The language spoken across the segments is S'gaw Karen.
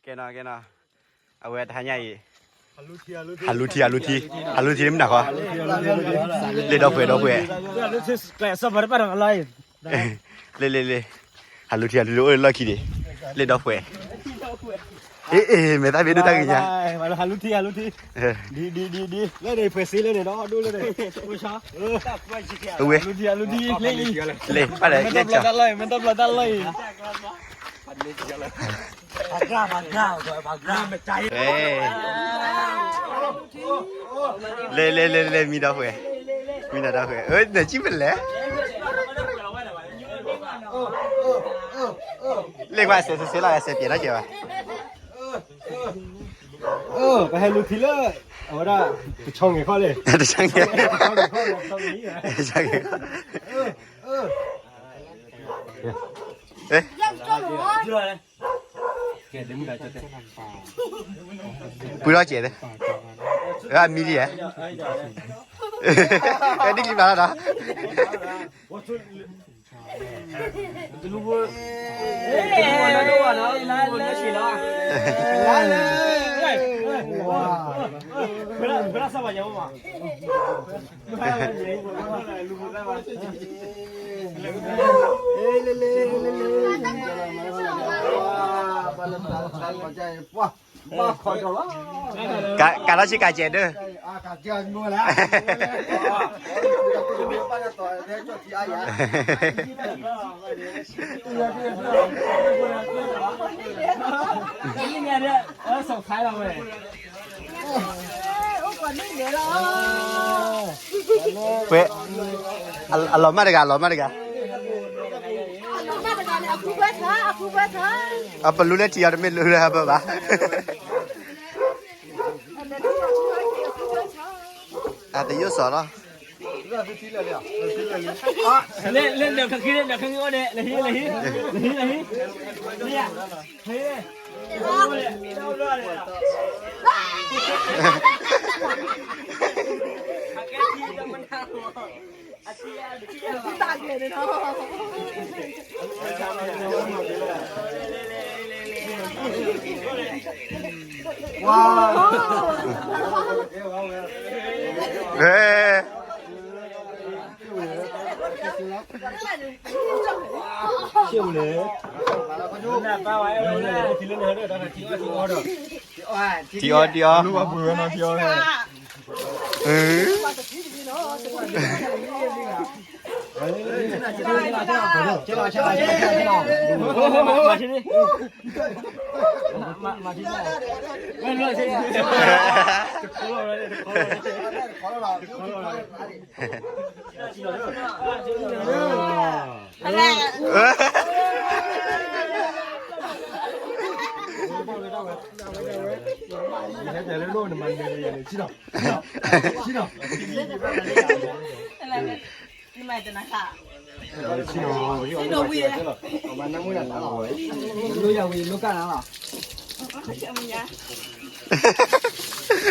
ကဲနီၤ ကဲနီၤ, အဝဲတဟါညါအံၤ ဟးလူထံ ဟးလူထံ ဟးလူထံ မနုၤဃီ, လ့ၣ်ဒီပုၢ်ဝဲၢ် ဒီပုၢ်ဝဲၢ်, လ့ၣ်လ့ၣ်လ့ၣ်, ဟးလူထံ ဟးလူထံ အိၣ်လၢလီၢ်ခံန့ၣ်, လ့ၣ်ဒီပုၢ်ဝဲၢ်, အ့ အ့ မဲာ်သၣ်ဘ့ၣ်ဒိၣ်တၢ်ဂ့ၤညါ, ဟးလူထံ ဟးလူထံ, ဒ်ဒ်ဒ်ဒ်, လၢန့ၣ် ဖှဲးစ့လၢန့ၣ်ဒီး ဒိၣ်လၢန့ၣ်, အဝဲ ဟးလူထံ ဟးလူထံ လ့ၣ်အံၤ, လ့ၣ် ပၢ်ဒီးလ့ၣ်ကၠီ မ့ၢ်တဘျီတၢ်လီၢ်အံၤ လ့ၣ်လ့ၣ်လ့ၣ်လ့ၣ် မံဒီပုၢ်ဝဲၢ်, မံဒီပုၢ်ဝဲၢ်, အၢ နစံၣ်ပလဲၣ်, လ့ၣ်ကွၢ်စဲးစဲးလီၤ စဲးပျဲးထီၣ်ကဲဘၣ်, ပဟဲလူထံလၢ အဝဲဒၣ် တဆီငဲၤခီလဲၣ်, တဆီငဲၤခီ, တဆီငဲၤခီ, ပုၢ်ထီၣ်စဲး, အမံဒံးဧါ, ဒ်ကလံၤဘၣ်လီၤဒီး ကးထီၣ်ဆံကးစဲးဒၢ, အလီၤမၢ်တဂၤ အလီၤမၢ်တဂၤ, အပလူလၢထံအီၤ တမ့ၢ်လူလၢဟၢဖၢဘၣ်, အတယိၣ်စီၤလီၤ, ထံအီၤ ထံအီၤ,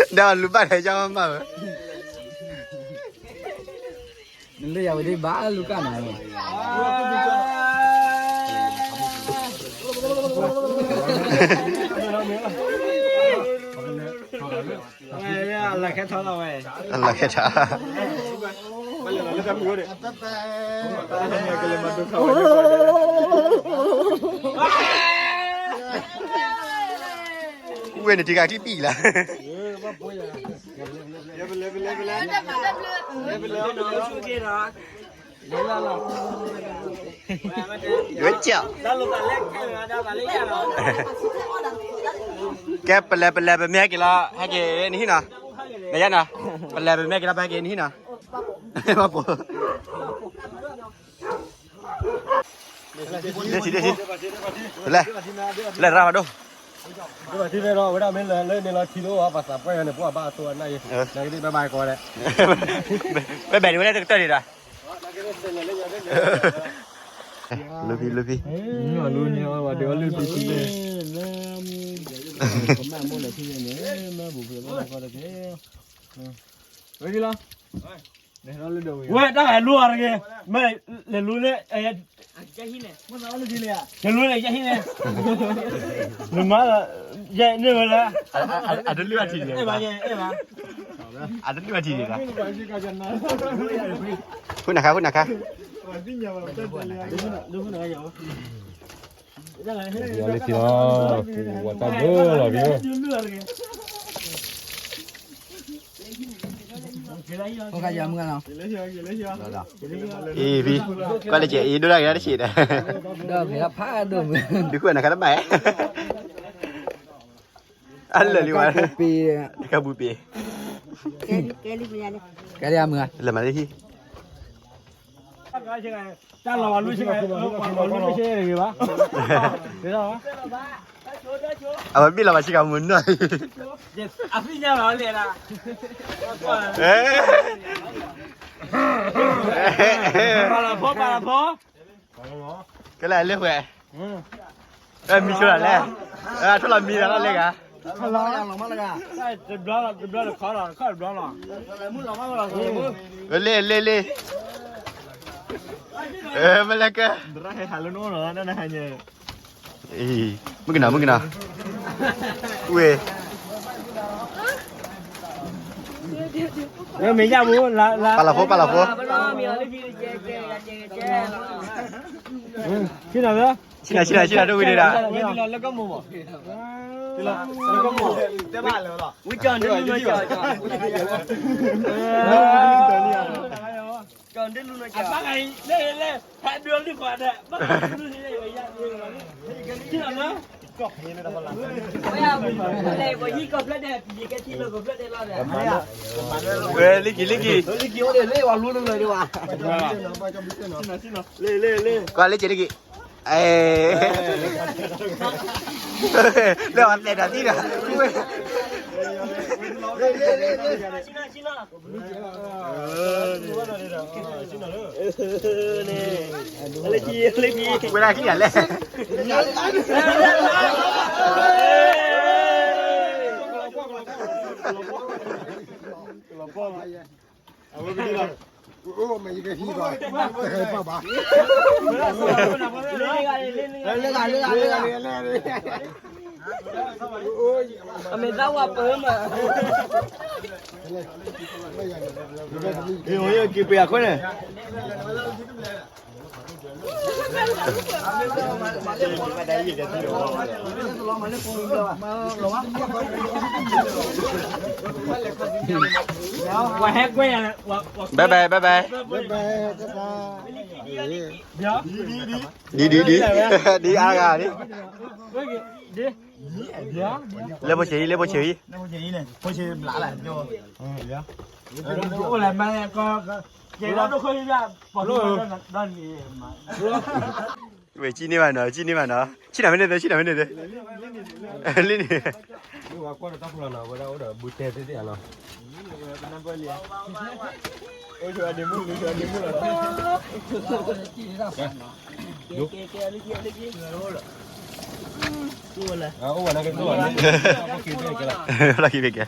ဒီးလူၤဘၣ်ထဲကမၣ်ဝဲ, နလၢယၤဝဲဒ်ဘၣ်လူၤကၣ်နၤ, လၢခဲထီၣ်လီၤဝဲ, လၢခဲထီၣ် ဝဲန့ၣ်ထံဂၤချံပံၣ်လၢ်, ဝဲကၠီ, ကဲပလဲၤပလဲၤ ပမ့ၢ်ဟဲက့ၤလီၤ ဟဲက့ၤနဟံၣ်နီၤ, နယါနီၤ, ပလဲၤပမ့ၢ်ဟဲက့ၤလီၤ ပဟဲက့ၤနဟံၣ်နီၤ, ဘၣ်ပိာ် ဒ့ထံ ဒ့ထံ, လဲၤ လဲၤရၤမဒိၣ်, ဝဲဒၣ်မ့ၢ်လၢလၢန့ၣ်လီၤထံလီၤ ပှၤသးပှၢ်န့ၣ် ပှၤဘၣ်အသိအနၢ်ယံၤ, နကဒ့ဘဲဘၣ်ကီဒဲး, ဘဲဘဲဒ်ဝဲလၢတကတၢၢ်န့ၣ်ဒီး, လူဖံ လူဖံ, လူန့ၣ်ဝဲဒၣ်လၢဖံဖံန့ၣ်, ဝဲတၢ်ဂၤလူအီၤတဂ့ၤ, မ့ၢ်လဲၤလူန့ၣ်, လဲၤလူန့ၣ် ယဟံၣ်န့ၣ်, နမၤလၢ ယဲန့ၣ်ဝဲလၢ အတလုၢ်အထံၣ်န့ၣ် အတလုၢ်အထံၣ်န့ၣ်လီၤ. ဃုနၤခါ ဃုနၤခါ လၢထံလီၤ ပူၤဝဲတၢ်ဘျၢလီၤဒ် အံၤဖံ ကွၢ်လၢကဲအံၤ ဒိၣ်ဒၣ်က့ၤတၢ်တဆံးဒီး ဒီးဖဲဖးဒိၣ်မုၢ် ဒုးဃုနၤခါတဘၣ် အလၢာ်လံဝဲ တကပူၤပ့ၤ ကဲလံမုၢ် လဲၤမၤလၢဟံၣ် တၢ်လီၤဘၣ်လူၢ်ဆ့ကၤ လီၤဘၣ်လူၢ်ဆ့ကၤတဂ့ၤဘၣ် အဝဲဘ့ၣ်လီၤဘၣ်ဆ့ကၤမုၢ်နီၢ် အဖံညါလီၤလဲၤလၢ ပာ်လီၤဖိ ပာ်လီၤဖိ ကဲလဲၣ်လၢဝဲ မံဆိလီၤလဲၣ် အထီၣ်လီၤမံလီၤလီၤလဲၣ်ဂၤ တဘျီလီၤ တဘျီလီၤ ခီလီၤ ခီတဘျီလီၤ လ့လ့လ့ မ့ၢ်လၢကဲ မုၣ်ကနီၤ မုၣ်ကနီၤ ဝ့ၢ် မ့ၢ်ယါဘူး ပာ်လီၤဖိ ပာ်လီၤဖိ ဆံနၤ ဆံနၤ ဆံနၤ တဝံၤဒံးဒၣ် ဝံကၠီၣ်ဒုလူၢ်နီၢ်ကၠီၣ် ကၠီၣ်ဒုလူၢ်နီၢ်ကၠီၣ် ဝဲလံက့ၤ လံက့ၤ ကွၢ်လၢက့ၤလံက့ၤ လၢအဝဲသဲးတၢ်သံဒီး ဝဲဒၣ်ခံဂၤလဲၣ် အမဲာ်သၣ်ဝါပၢမး က့ၤပှ့ၤအခွဲန့ၣ် ဘဲဘဲ ဘဲဘဲ ဒ်ဒ်ဒ် ဒ်အါဂၤဒ် လဲၤဖိဆံးအံၤ လဲၤဖိဆံးအံၤ ဝဲကံၣ်န့ၢ်ဘၣ်နီၤ ကံၣ်န့ၢ်ဘၣ်နီၤ ဆံၣ်နၤဖဲန့ၣ်သ့ ဆံၣ်နၤဖဲန့ၣ်သ့ လံန့ၣ် လီၢ်ခံဘ့ၣ်ကဲ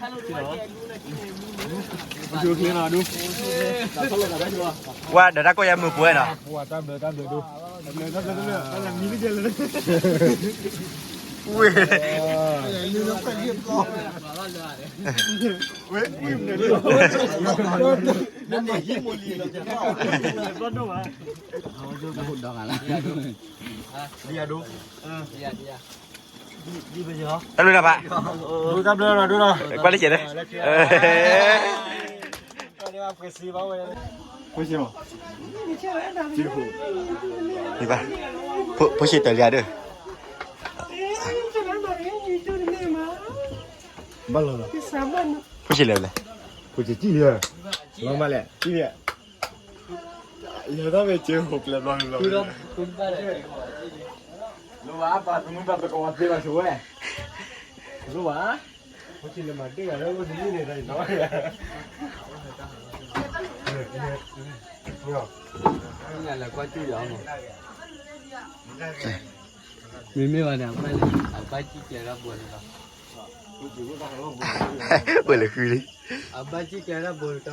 ဝါဒီးတၢ်ကိးယၤမုာ်ပှဲၤနီၤ ဝ့ၢ် တၢ်ဘျုးတၢ်ဖး တၢ်ဘျုးတၢ်ဖး ကွၢ်လၢကဲး ဖိဆံးတၢ်လၢဒၢး ဘၣ်လီၤလီၤ ဖိဆံးလဲၣ်လဲၣ် ဖိဆံးကံၣ်လံ လီၤမးလဲၣ် ကံၣ်လံ လဲၤထီၣ်ဝဲက့ၤဟိၣ်ကျဲဘျီဘျီ လိၣ်ဘၣ်ပှၤသမုၢ်ဘၣ်ပကဝီၤသ့ဘၣ်ဆိဝဲ လိၣ်ဘၣ် ဖိဆံးလဲၤမၤတ့ၢ်ဂၤလၢအိၣ်သမုၣ်န့ၣ်ဒီးယနီၢ် လဲၤကွၢ်ကၠူၣ်ယၤမး မ့မ့ၢ်ဘၣ်န့ၣ် အဘၣ်ကံၣ်ကဲဒၣ်ဘိလီၤ ဘိလၢဃုလံ အဘၣ်ကံၣ်ကဲဒၣ်ဘိလီၤ အ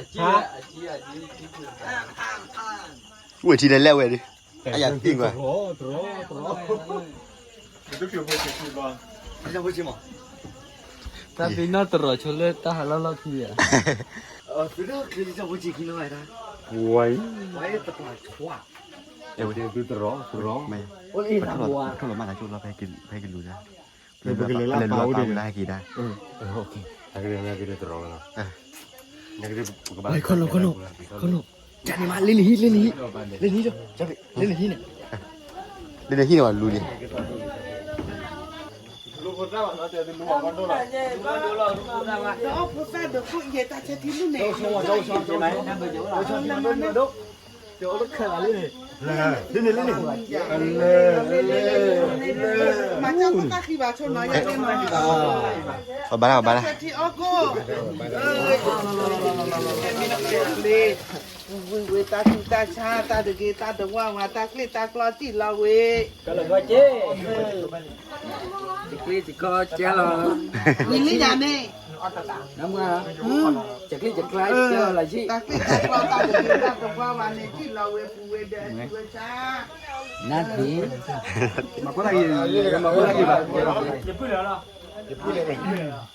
ကံၣ် အကံၣ် ဝဲထံလဲၣ်လဲၣ်ဝဲဒၣ် အယၤသံကွၢ်, တၢ်သ့ၣ်နီၣ်တရီးဆိလၢတၢ်ဟးလီၢ်လီၢ်ခံဧါ, ဝဲ, ပထီၣ်လီၤမၢ်သးကၠိလီၤ ဖဲကလူၤဒၣ်, ပကလဲၤလၢပာ်အိၣ်ဒၣ်, ဟဲက့ၤဒၣ်, ခီနီၤ ခီနီၤ, ခီနီၤ, တၢ်န့ၣ်မး လ့န့ၣ်ဟံၣ် လ့န့ၣ်ဟံၣ်, လ့န့ၣ်ဟံၣ်, လ့န့ၣ်ဟံၣ်န့ၣ်, လ့န့ၣ်ဟံၣ်န့ၣ်ဝဲလူၤလံ, မၤကၢ်တၢ်ဃံဘၣ်ဆိနီၤ, ယၤန့ၣ်မၤ, ဘၣ်ဘၣ်ဘၣ်, ထံအီၣ်ကိၣ်, ဝံၤဝံၤ တၢ်ကူတၢ်ဆါ တၢ်တဂ့ၤ တၢ်တဝါဝါ တၢ်ကျ့တၢ်ကျီတံၢ်လီၤဝံၤ, တကျ့တကီကဲလီၤ, ဝံၤလံယၤန့ၣ်, တကျ့တကျါကဲလီၤလီၤယံၤ, တၢ်ကျ့တၢ်ကျီ တၢ်တဂ့ၤ တၢ်တဝါဝါန့ၣ် တံၢ်လီၤဝဲပူၤဝဲဒၣ် ဝဲဆါ, နၢ်သ့, မၤဖိလၢက့ၤ, မၤဖိလၢက့ၤဘၣ်, ယပုၢ်လၢ်လီၤ, ယပုၢ်လၢ်လီၤ,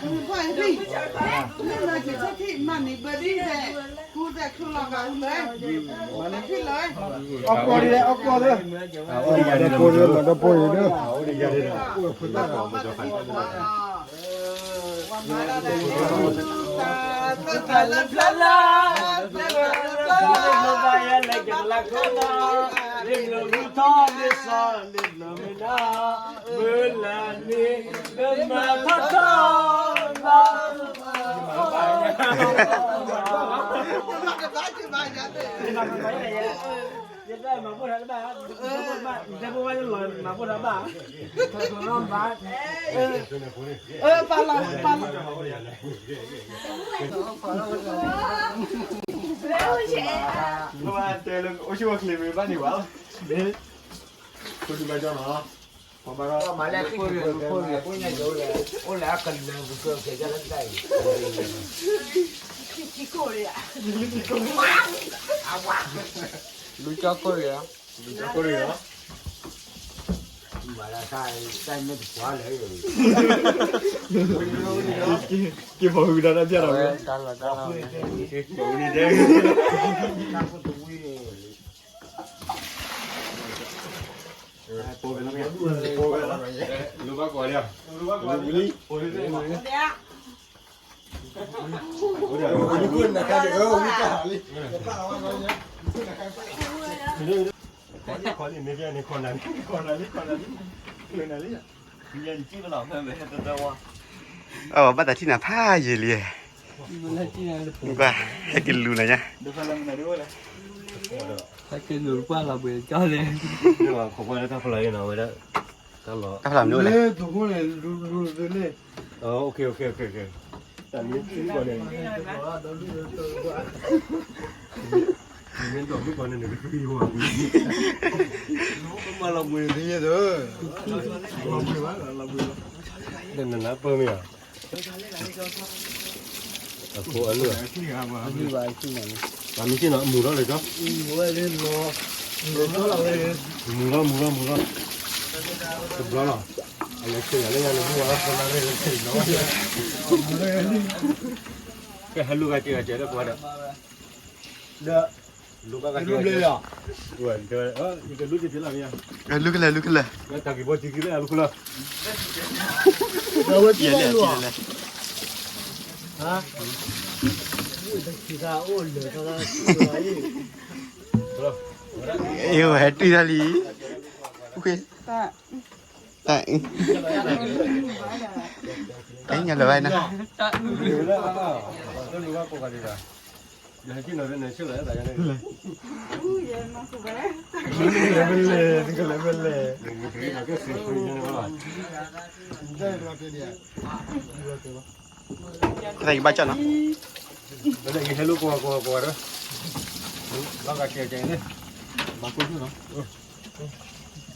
အီၣ်ကီၢ်ဒ်လဲၣ် အီၣ်ကီၢ်လၢ, မၤဒီဖိလၢ မၤဒီဖိလၢ, သၢသၢလၢဖျါလၢ, သၢသၢလၢဖျါလၢ, လ့လိာ်မုၢ်ထီၣ်လ့စီၤ လ့လိာ်မုၢ်ထီၣ်, မုၢ်လၢ်န့ၣ် လၢမၤထီၣ်ထီၣ်, ယတၢ်မၤဖိတၢ်ဘၣ်, ယတၢ်ဖိဘၣ်လီၤ မၤဖိတၢ်ဘၣ်, ပာ်လီၤ ပာ်လီၤ, တဲလၢအိၣ်ဆူၣ်အိၣ်ချ့မ့ၢ်ဘၣ်န့ၣ်ဘၣ်, ခိၣ်ဒုဘၣ်ကၠီနီၤ, ပှၤဘၣ်ဒီး မၤလၢသုးခိၣ်ဒု ခိၣ်ဒု အိၣ်လၢအကလၢၤပူၤကၢကဲလၢတၢ်အံၤ, လူကၠီခိၣ်ဒုဧါ, လူကၠီခိၣ်ဒုဧါ, မၤလၢတၢ်မ့ၢ်တပှၢ်လၢ က့ၤမၤဝံၤဒီးတၢ်ပျၢ်လီၤဝဲ, တၢ်လီၤတၢ်လီၤ, မၤဝံၤန့ၣ်တဲ အဘၣ်တၢ်ထံၣ်နၤဖးယံာ်လံ, ကွၢ်, ဟဲက့ၤလူၤနၤညါ, ဟဲက့ၤလူၤပှၢ်လီၤဘှံးကၠီလံ, တၢ်ဖျါမနုၤလဲၣ်, တၢ်မ့ၢ်, မ့ၢ်ဒီးမ့ၢ်ကီးန့ၣ် နကသံယိဝဲ, မၤလီၤဘှံးနသံယဲသိး, လီၤဘှံးဘၣ်, လီၤဘှံးဘၣ်, နနၢ်ပၢၢ်မ့ၢ်ဧါ, အဖိအလုၢ်, မ့ၢ်စ့ၢ်နီၤ မူၤထီၣ်လၢကၠီ, မူၤလီၤ မူၤလီၤ မူၤလီၤ, တဘျီလီၤ, အလဲၤဆ့ၣ်ယၤလၢယၤလၢမူၤဝဲ ဖိလၢရဲၣ်လၢဆ့ၣ်နီၤ, ကဟဲလူၤဂၤက့ၤဂၤကဲးလၢပှၤဒီး ဒီး လူၤဘၣ်ကက့ၤ, လူၤဘျဲၣ်လီၤ, ယကလူၤတ့ၢ်တ့ၢ်လီၤမ့ၢ်ဧါ, လူၤကလဲၢ် လူၤကလဲၢ်, တၢ်က့ၤဘီတံၤက့ၤလၢအလူၤကလၢၢ်, ဒီးဝဲက့ၤလဲၢ်လီၤ, ဟါ, အိၣ်လၢာ်ထီၣ်လၢာ်, အ့ၣ်ဝဲတူၢ်တၢ်လံ, တၢ်အံၤ, တၢ်အံၤ ညါလၢၤဘၣ်နီၤ, တၢ်အံၤဘၣ်ကၠီနီၤ, ဘၣ်ကကဲကဲ, ဘၣ်ကူၣ်နီၤ.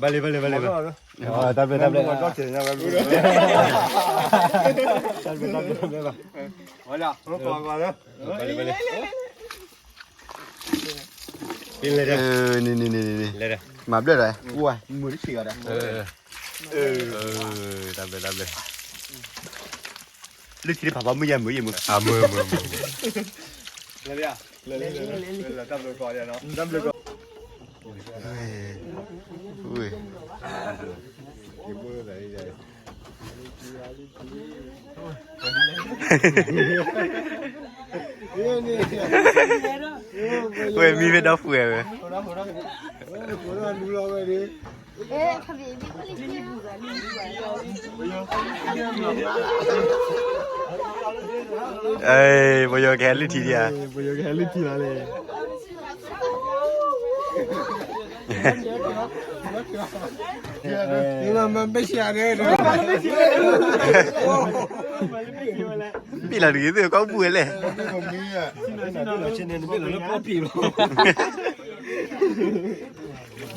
ဘၣ်လံ ဘၣ်လံ ဘၣ်လံ ဘၣ်. တၢ်ဘျုး တၢ်ဘျုး တၢ်ဘျုး တၢ်ဘျုး တၢ်ဘျုး တၢ်ဘျုးဘၣ်. ဘၣ်လံ ဘၣ်လံ ဘၣ်လံ. န့ၣ် န့ၣ် န့ၣ် န့ၣ် မၤဘျဲၣ်ဒီး ဝါ မုာ်တဆံးဂၤဒီး တၢ်ဘျုး တၢ်ဘျုး. လၢထံတဖၣ်ဘၣ်မုာ်ယဲၢ်မုာ်ယဲၢ်မုာ် အမုာ်မုာ်မုာ်မုာ် ဝဲမံဖဲဒီဖုဝဲဝဲ ပယီၤကဟဲလုၢ်ထံဒံးဧါ ပယီၤကဟဲလုၢ်ထံလီၤလဲၣ်. မ့ၢ်လီၤတဂ့ၤ သုကီၢ်ဘူၣ်ဝဲလဲၣ်.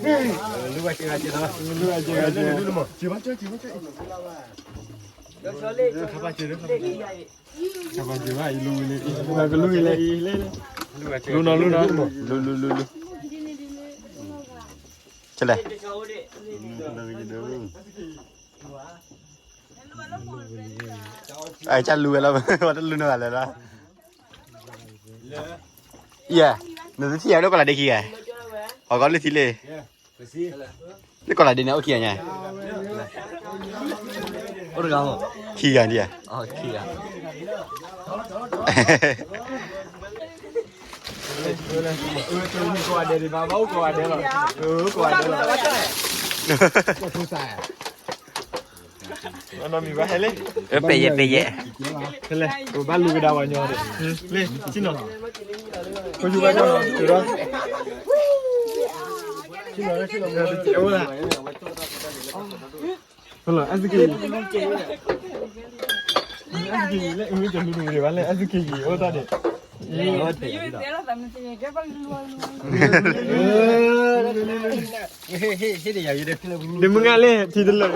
လူဝဲကဲကဲဒီး လူဝဲကဲကဲ ခါပါကဲဒီး ခါပါကဲဘၣ် အံၤလူဝဲလဲၣ် အံၤလူဝဲကလူဝဲလဲၣ် အံၤလဲၣ် လူနီၤ လူနီၤ လူ လူ လူ လူ ကလဲၣ် အကလူဝဲလီၤ ဝဲတလူနီၤလဲၣ်လီၤ ယဲ နတထံၣ်ယၤလၢကီးလးဒ့ခံဂၤ ဟီၣ်ကီးလၢထံလ့ လၢကီးလးဒ့န့ၣ် အိၣ်ခံဂၤညါ အိၣ်တဂၤမ့ၢ် ခံဂၤဒံးဧါ ပယဲၢ် ပယဲၢ် ဖဲလဲၣ် ပဘၣ်လူကဒါဝဲညီဒီး လ့ ဆ့ၣ်နီၤ ပယူၤဘၣ်ကီၢ်နီၤ ဆ့ၣ်နီၤ ဆ့ၣ်နီၤ အိၣ်လၢ ဟလၢ SK SK လၢအမ့ၢ်တလူတဝံၤဘၣ်လၢ SK အိၣ်တၢ်ဒံး ဒ်မုၢ်ဂၤလၢ ထံတလၢာ်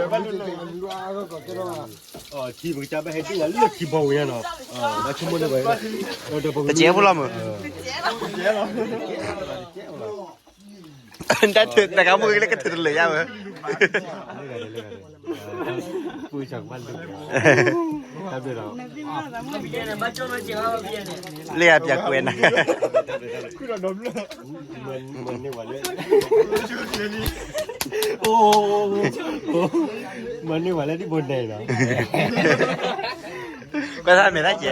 ဒီးဘၣ်လူ ထံပကစၢ်ဘၣ်ဟဲဒ်လၢထံဘီဝဲနီၤ တကဲဖိလီၤမး တၢ်ထုးတၢ်ကါမုၢ်လၢကထုးတလၢာ်ယါဝဲ လၢအပျးကွဲးနၤ မၤန့ၢ်ဝဲလၢ မၤန့ၢ်ဝဲလၢဒ်ဘိန့ၣ်လီၤ ကွၢ်သးမဲာ်တၢ်ကဲ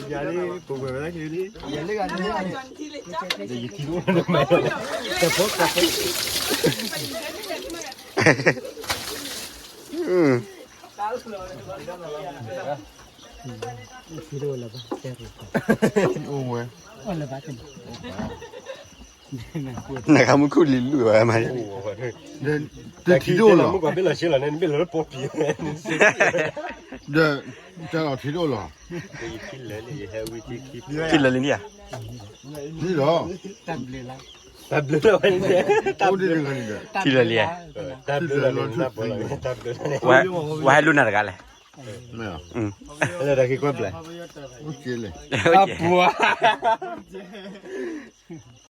ယၤလၢပဝဲဝဲဒၣ်က့ၤလံ ယထံအိၣ်လၢမဲာ် တဖိတဖိ အိၣ်ဝဲ နခါမုၢ်ခုၣ်လံလူၢ်ဝဲမး ဒီးထံဒိၣ်လီၤ ဒီးတၢ်လီၤထံဒိၣ်လီၤ ထံလၢာ်လံဒ်ဧါ လံလီၤ တၢ်ဘျုးလီၤ အိၣ်ဒ်တဂၤန့ၣ်ဒီး ထံလၢာ်လံဧါ တၢ်ဘျုးလီၤ ဝဲဟဲလူနၤတဂၤလဲၣ် မ့ၢ်လၢတၢ် က့ၤကွၢ်ဘျဲၣ် အိၣ်က့ၤလဲၣ် အပှၤ